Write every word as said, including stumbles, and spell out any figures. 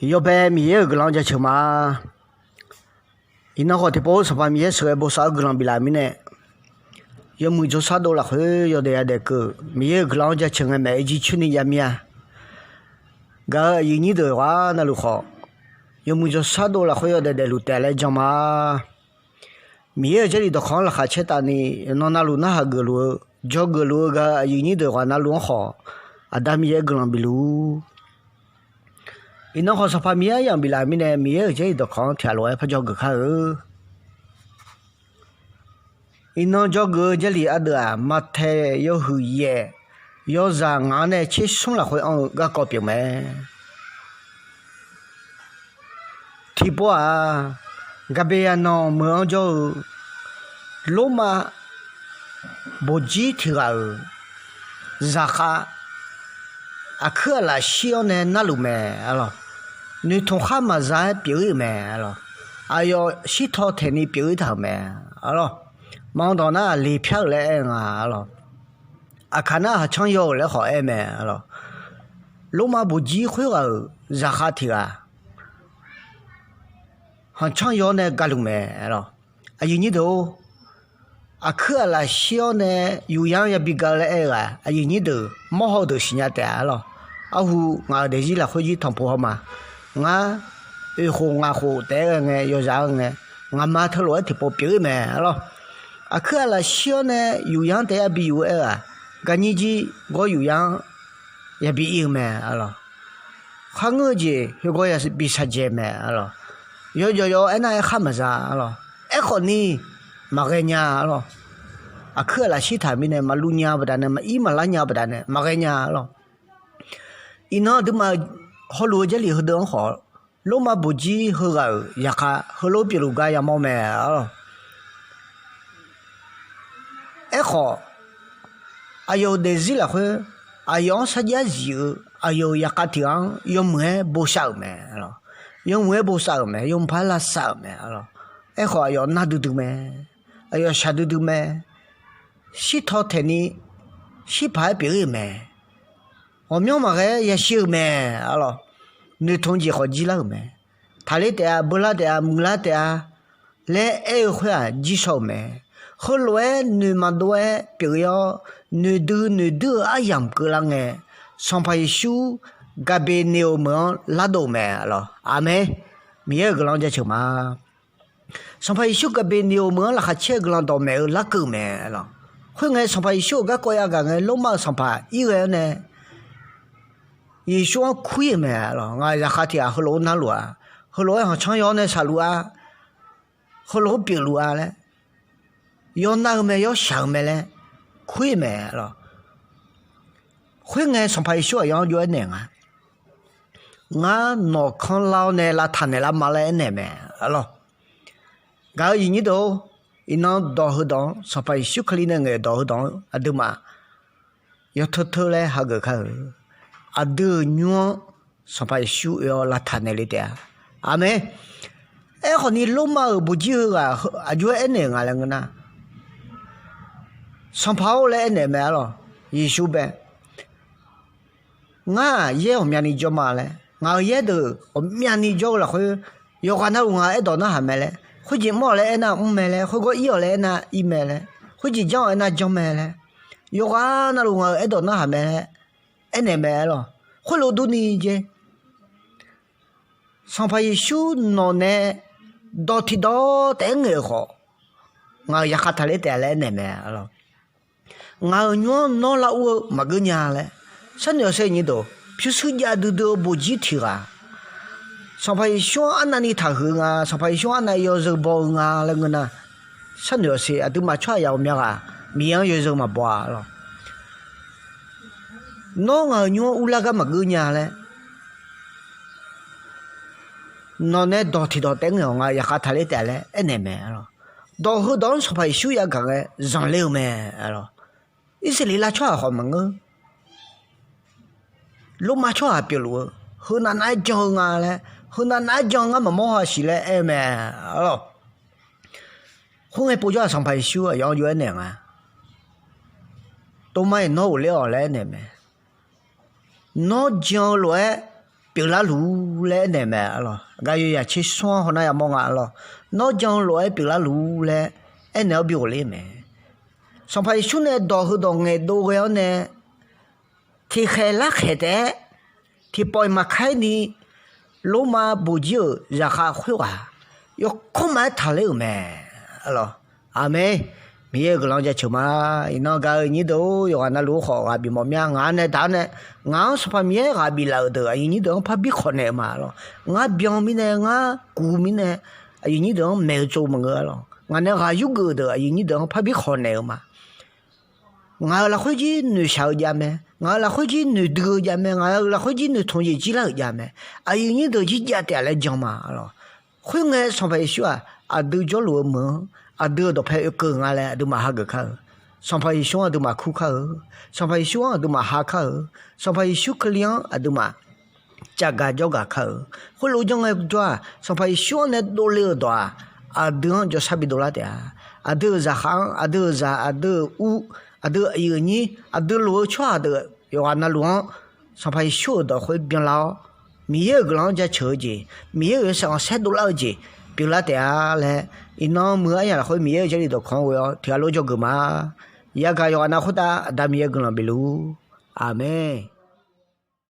Yawbae Miqyaer-euq guiqlanq jaceuq ma. Iqnan khawf tiqpov Sanqpaq Miqyaer sheuqghae bosav-eu guiqlanq biflaf mirnae, yawmuiq jawrshar dov lafkhoer yawdaef yadaef keuv Miqyaer-euq guiqlanq-anr jaceuq ngae maeq-aer jircoer ni jav mir-a. Gaq-euq aqyuif nyir deuq ghaq navluf khawf, yawmuiq jawrshar dov lafkhoer yawdaef daefluf taef laer jan ma. Miqyaer-euq Jarlif dawqkawq-anr laqkhaq caertavni nan navluf narhaq geufluf-eu, dzawgeuf luf-eu gaq-euq aqyuif nyir deuq ghaq navluf-anr khawf, Aqda Miqyaer guiqlanq bifluf-ur. Iqnan khawf Sanqpaq Miqyaer aryamq biflaf mirnae Miqyaer-euq Jarlif dawqkawq-anr tiqghaq lof-aer parjawr geuf kar-eu. Iqnan dzawgeuf-eu Jarlif ardeuv-aq, Maqtaeq yawhuiq yaef, yawzaq ngaq-anr nae tsersmr lafkhoer anr-eu garkawv pyeuf mae. Tiqpov-aq, Gaqbeqyaqnanq meuq-anr jawr-eu Lormav boqjir tiq ghaq-euq zaqkhav aqkuir aqlaf shir-awr nae narluf mae arlawq. Noeqtmq khar maqza-aer pyeuf-ir-euq mae arlawq. Aqyawf shirtaw taeqni pyeuf-ir taq-euq mae arlawq. Maqanr dawq nar-aq, aqli pyar-euq laer aer-eu nga arlawq. Aqkaq nar-aq, khanqcanr yaw-euq laer khawf aer mae arlawq. Lormav boqjir khoerghaq-euq zaqkhav tiq ghaq khanqcanr yaw-awr nae galuf mae arlawq. Aqyuif nyir deuq-or, aqkuir aqlaf shir-awr nae yufyanr yabi ga-eu laer aer-eu ghaq, aqyuif nyir deuq mawrhaw deuq siqnya taef-a arlawq. Arhu ngaq-euq daefzir lafkhoer jir tanqpuq haw ma. Ngar oeq khof ngaq khof taef-aer ghae ngae yawzaq-aer ghae ngae, ngaqma teulof-aer tiqpov pyeuf-ir mae arlawq. Aqkuir aqlaf shir-awr nae yufyanr taef-aer bi yuf-eu aer-eu ghaq, gaqnyir jir gawr yufyanr yabi ir-eu mae arlawq. Kharngeur-eu jeq heugawr yabi shaqjaeq mae arlawq. Yawjawf yawf aernar aerkhar maqza arlawq. Aerkhawf ni maqghae nya arlawq. Aqkuir aqlaf shirtaq mirnae maqluv nya baqdanae, maqir maqlar nya baqdanae maqghae nya arlawq. Iqnan aqduimaf hawluf-eu Jarlif heudeuq-anr khawf, Lormav boqjir heughaq-euq zaqkhav heulof pyeufluf gar yamawr mae arlawq. Aerkhawf, aqyawf-euq daefzir lafkhoer aqyawf-anr sarjax zif-eu aqyawf-euq zaqkhav tiq ghaq-anr yawmuiq-aer bosav-euq mae arlawq. Yawmuiq-aer bosav-euq mae, yawmuiq paq-aer lavsav-euq mae arlawq. Aerkhawf, aqyawf nar duidui mae. Aqyawf shaq duidui mae. Shirtaw taeqni shirpaq-aer pyeuf-ir-euq mae. Ghawqmyanr maqghae-aer yashir-eu mae arlawq. Noeqtmq jeq khawf jir lar-euq mae. Taqler taef-a, beular taef-a, muiqlar taef-a laer aer-eu khoer-aq, jir shaw-euq mae. Heulof-aer noeq maqdov-aer pyeuf-ir-awr, noeqdui noeqdui-eu aryamq keuvlar ngae, Sanqpaq Yeqsur Gaqbeqneqoq meuq-anr lardov-euq mae arlawq. Aqmeq. Miqyaer-euq guiqlanq jaceuq ma. Sanqpaq Yeqsur Gaqbeqneqoq meuq-anr laqkhaq caer-eu guiqlanq dawqmaeq-eu larkeuv mae arlawq. Khoerngae, Sanqpaq Yeqsur-euq garkawv yagaq ngae, Lormav-euq sanqpaq ir ghae-awr nae Yeqsur-anr kur-ir-euq mae arlawq. Ngaq-euq zaqkhav tiq ghaq heulof-aer narluf-a, heulof-aer khanqcanr yaw-awr nae shaqluf-a, heulof-aer pyeufluf-a laer, yawnar-eu mae, yawshaq-eu mae laer kur-ir mae arlawq. Khoerngae, Sanqpaq Yeqsur aqyawf-anr jov-aer naeq nga, Ngar nawq kanrlar-awr nae lavtaq naeqlar ma laer aernaeq mae arlawq. Gaq-eu aqyuif nyir deuq-or, iqnan dawq heudawq-anr, Sanqpaq Yeqsur Kali nae ngaeq-euq dawq heudawq-anr aqduimaf yawteu teu laer hageuf kar-eu. Aqdui-euq nymr-anr Sanqpaq Yeqsur oe-awr lavtaq naeqle taef-a. Aqmeq. Aerkhawf ni, Lormav-euq boqjir heughaq aqjox-aer aernaeq-euq nga laer ngeur nar, Sanqpaq-or laer aernaeq mae arlawq. Yeqsur bae, Ngar-aq, yaer ghawqmyani jawr ma laer, ngaq-euq yaer deuq ghawqmyani jawr-eu lafkhoer, yawqghaq navluf ngaq-euq aerdawq narhaq mae laer, khoerjeq mr-awq laer aernar mr mae laer, khoergar ir-awq laer aernar ir mae laer, khoerjeq janr-awq aernar janr mae laer, yawqghaq navluf ngaq-euq aerdawq narhaq mae laer aernaeq mae arlawq. Khoerlof durni jeq, Sanqpaq Yeqsur nawq nae dawq tiqdawq taef-aer ngaeq-euq khawf, ngaq-euq zaqkhav taqler taef-a laer aernaeq mae arlawq. Ngaq-euq nymr-anr nawr lavur-eu maqgeur nya laer, sharnoeq-awq sher nyir deuq, pyurshuir jav duidui-eu boqjir tiq ghaq, Sanqpaq Yeqsur-anr arnavni taqhuiq-eu nga, Sanqpaq Yeqsur-anr arnav yawzeu baw-eu nga laer ngeur nar, sharnoeq-awq sher. Aqduimaf tsawrhaq yaf ghawqmya ghaq Miqyaer-anr yawzeu maqbaw-a arlawq. Nawr ngaq-euq nymr-anr urlar gar maqgeur nya laer, nawq nae dawq tiqdawq taef-aer ngaeq-awq, ngaq-euq zaqkhav taqler taef-a laer aernaeq mae arlawq. Dawq heudawq-anr Sanqpaq Yeqsur yagaq ngae zanqler-eu mae arlawq. Irsaqleqlav tsawrhaq khawf maqngeur. Lormav tsawrhaq pyeufluf-eu, heunav nav-aer jan-eu nga laer, heunav nav-aer jan-eu ngar maqmawr ha siq laer aer-eu mae arlawq. Khoerngae povjawr-aq, Sanqpaq Yeqsur aqyawf-anr jov-aer naeq nga, Tov mar-iq, nawr ghofler-awq laer aernaeq mae. Nawr jan-eu lof-aer pyeuflar luf-ur laer aernaeq-eu mae arlawq. Aqgaf yawzaq tser smr-anr hawnar yamawr nga arlawq. Nawr jan-eu lof-aer pyeuflar luf-ur laer aernaeq-awr bi ghofler mae. Sanqpaq Yeqsur nae dawq heudawq ngaeqdov ghae-awr nae tiqkhaeq larkhaeq taef-aer tiqpawf-iq maqkaer ni, Lormav boqjir-euq zaqkhav khoerghaq yawkawr ma-aer taqler-euq mae. Aqmeq. Miqyaer-euq guiqlanq jaceuq ma. Iqnan gaq-eu nyir deuq-or, yawqghaq navluf-ur khawf ghaq bif mawf mya. Ngaq-anr nae daq-awr nae, ngaq-anr Sanqpaq Miqyaer ghaq biflaf-euq deuq aqyuif nyir deuq-anr parbi khawq naeq-eu ma arlawq. Ngar byan mirnae, ngar kuq mirnae, aqyuif nyir deuq-anr maeq-eu tsov maqngeur arlawq. Ngaq nae ghaq yurgeuf-eu deuq aqyuif nyir deuq-anr parbi khawq naeq-eu ma. Ngaq-euq lafkhoer jir noeqshaq-eu jav mae. Ngaq-euq lafkhoer jir noeqdui-eu jav mae. Ngaq-euq lafkhoer jir noeqtmq jeq jir lar-euq jav mae. Aqyuif nyir deuq jir jav taef-a laer jan ma arlawq. Khoerngae Sanqpaq Yeqsur-aq, aqdui jawrluf-eu meuq-anr aqdui-euq dawqpae oekeuv nga laer aqduimaf hageuf kar-eu. Sanqpaq Yeqsur-anr aqduimaf kur kar-eu. Sanqpaq Yeqsur-anr aqduimaf ha kar-eu. Sanqpaq Yeqsur Kali-anr aqduimaf cavgaq jawrgaq kar-eu. Khoerlof janr ngaejawr-aq, Sanqpaq Yeqsur-anr nae dovle-euq dawq-aq, aqdui-anr jawrshar bidov lar taef-a. Aqdui-euq zaqkhav-anr, aqdui-euq zaq, aqdui-euq uv, aqdui-euq aqyuif aqnyir, aqdui lof-eu tsawrhaq deuq yawqghaq navluf-anr Sanqpaq Yeqsur-euq dawq khoer byanlar-awr, Miqyaer-euq guiqlanq-anr jaceuq-eu jeq, Miqyaer-euq yawshaef khanqsaer dovlar-eu jeq pyeuflar taef-a laer, iqnan muiq-eu aryaq lafkhoer Miqyaer-euq Jarlif dawqkawq-anr ghoe-awr tiqghaq lof jawrgeuf ma. Yagaq yawqghaq nav khoertav Aqda Miqyaer guiqlanq bif luf-ur. Aqmeq.